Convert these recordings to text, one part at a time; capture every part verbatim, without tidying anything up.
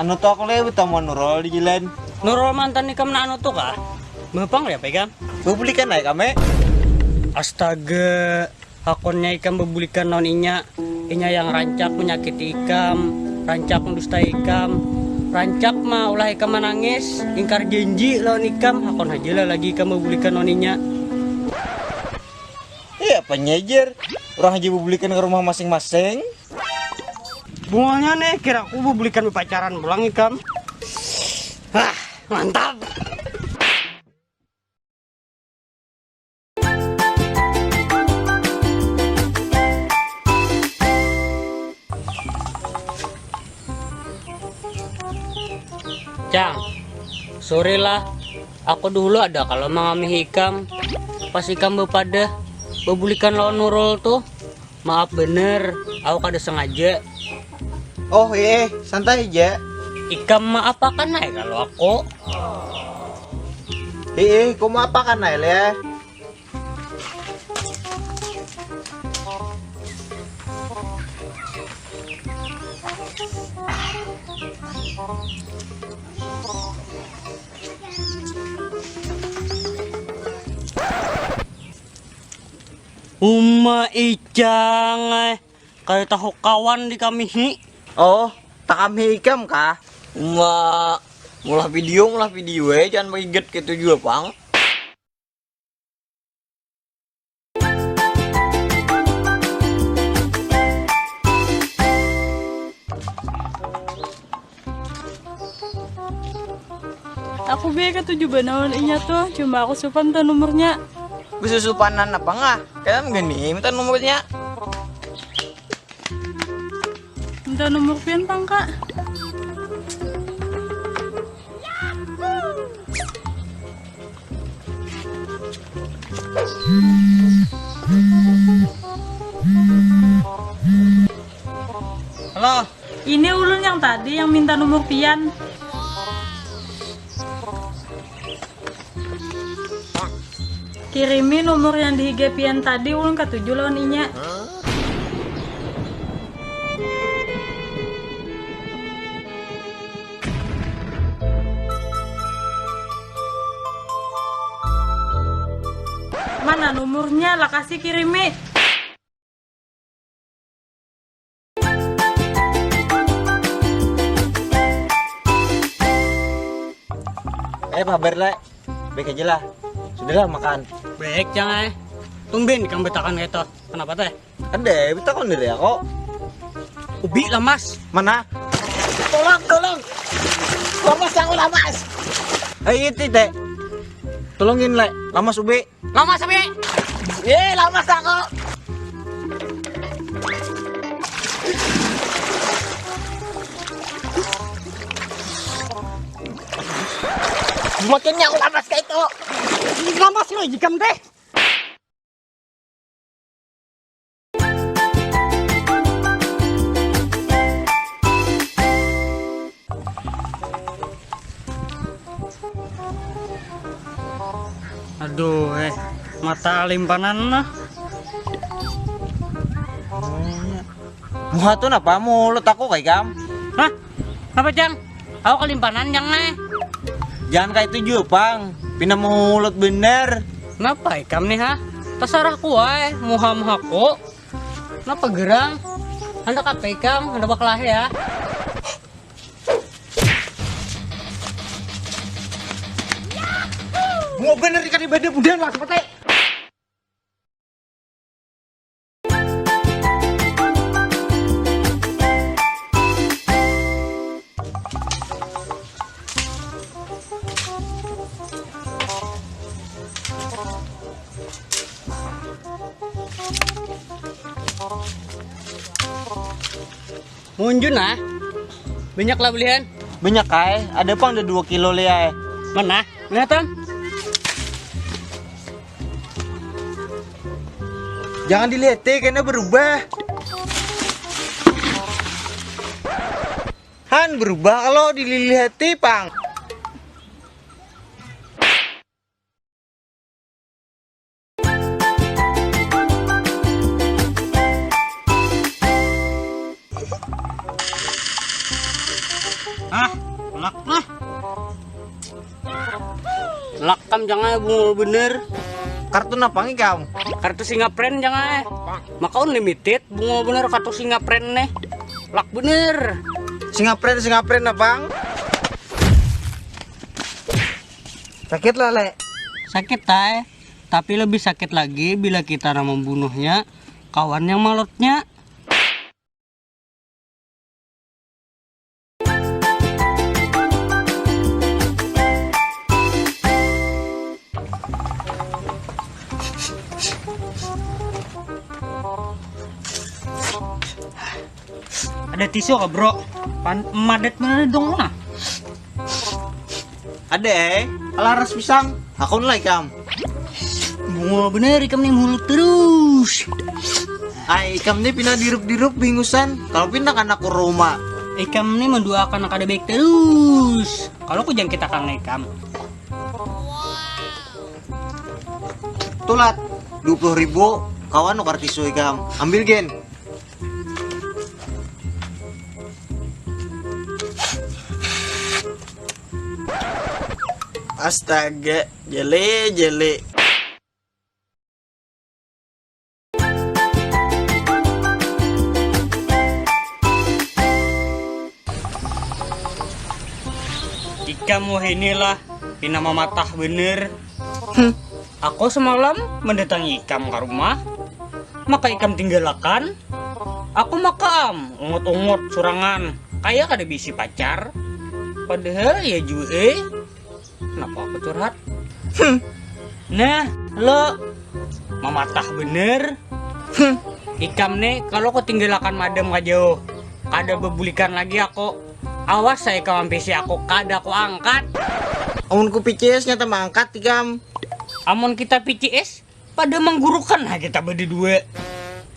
Anu tu aku leh betamuan Nurul di jalan. Nurul mantan ikam na anu tu kah? Bapang ya pegang. Bebulikan naik kami. Astaga, hakonnya ikam bebulikan lawan inya. Inya yang rancak menyakiti ikam, rancak mendustai ikam, rancak maulah ikam menangis, ingkar janji lawan ikam, hakon haja lah lagi ikam bebulikan lawan inya. Iya, penyejer. Orang haja bebulikan ke rumah masing-masing. Bungolnya nih, kira aku bebulikan berpacaran pulang ikam. Hah, mantap. Cang, sorry lah. Aku dulu ada kalau mangamihi ikam. Pas ikam bepadah, bebulikan lawan Nurul tuh. Maaf bener, aku kada sengaja. Oh, eh, santai aja. Ikam maapakan ae kalau aku. Eh, eh, ku maapakan ae leh. Uma icang ai, kaya tahu kawan di kamihi. Oh, takamihi ikam kah? Uma, mulah video, mulah video ai, jangan bagiget kaitu jua pang. Aku be katuju banar lawan inya tuh, cuma aku supan minta nomornya. Besusupanan apa ngah? Kalian gini minta nomornya. Minta nomor pian pang kak. Halo. Ini ulun yang tadi yang minta nomor pian. Kirimi nomor yang di I G pian tadi, ulun katuju lawan inya. Mana nomornya? Lakasi kirimi. Eh, habar, Le. Baik aja lah. Sudahlah, makan. Baik, Cang, eh. Tumben ikam betakan kayak itu. Kenapa teh? Ada, betakon dari aku. Ubi lamas. Mana? Tolong, tolong. Lamas, aku lamas. Eh, itu, Teh. Tolongin, Le. Lamas ubi. Lamas, ubi. Eh, lamas aku. Makinnya aku lamas kayak itu. Lamas lo, jikam teh. Aduh, eh, mata alimpanan nah. Muha tuh napa mulut aku kayak kam? Hah? Apa, Cang? Aku kalimpanan, Cang, nih. Jangan kayak itu juga, Pang. Pina mulut bener. Napa ikam nih, ha? Terserah ku wae, muha-muhaku. Napa gerang? Handak apa ikam? Handak bakalahi ya? Mau bener ikan ibadah, udah lah, seperti. Munjun ah. Banyak lah belian. Banyak ai, ada pang ada dua kilo le ai. Mana? Mana, Tam? Jangan dilihat, eh, kena berubah. Han berubah kalau dilihat, eh, pang. Ah, Lakam jangan bungul bener. Kartu napa ngi kam? Kartu Singapren jangan eh. Maka unlimited bungul bener kartu Singapren nih. Lak bener. Singapren, Singapren napa? Sakit lah, Lek. Sakit, Tai. Tapi lebih sakit lagi bila kita nang membunuhnya, kawan yang malotnya. Ada tisu kah, Bro? Pan madat mana dong nah. Ada eh, laras pisang. Hakun lah ikam. Bunga bener ikam nih mulut terus. Ai ikam nih pina dirup-dirup bingusan. Kalau pina kana kuruma. Ikam nih mendoakan kada baik terus. Kalau ku jangkit akan ikam. Tulat, dua puluh ribu, kawan nukar tisu ikam. Ambil gen. Astaga, jele, jele. Ikam wahini lah, pina mamatah bener. Hmm. Aku semalam mendatangi ikam ka rumah, maka ikam tinggalakan. Aku maka am, ungut-ungut surangan, kaya kada bisi pacar. Padahal ya jua eh. Kenapa aku curhat? Hmm. Nah, lo mamatah bener. Hmm. Ikam nih, kalau ku tinggalakan madam ka jauh, kada bebulikan lagi aku. Awas saya ikam ampisi aku, kada aku angkat. Amun ku P C S nyata mangkat ikam. Amun kita P C S, pada manggurukan lah kita berdua.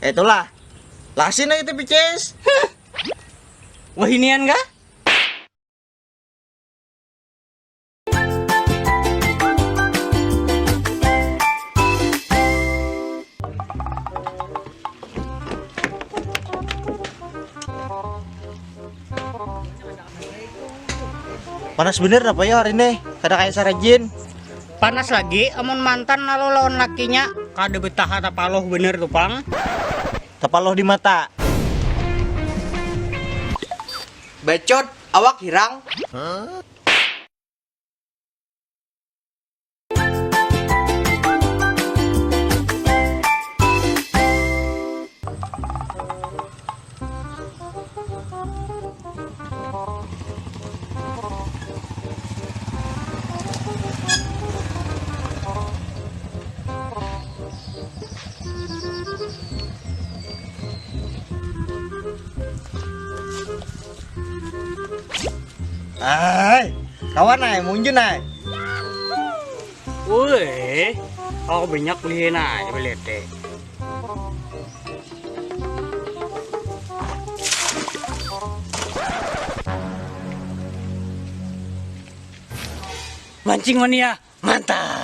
Itulah. Lasin aja kita P C S. Huh. Wahinian kah? Panas bener napa ya hari ini? Kada kayak sarajin. Panas lagi, amun mantan lalu lawan lakinya kada betaha tapaloh bener tuh pang. Tapaloh di mata. Bacot, awak hirang. Ai, kawan ai, munjun ai. Woi, aku banyak beli nah, coba lihat deh. Mancing mania, mantap.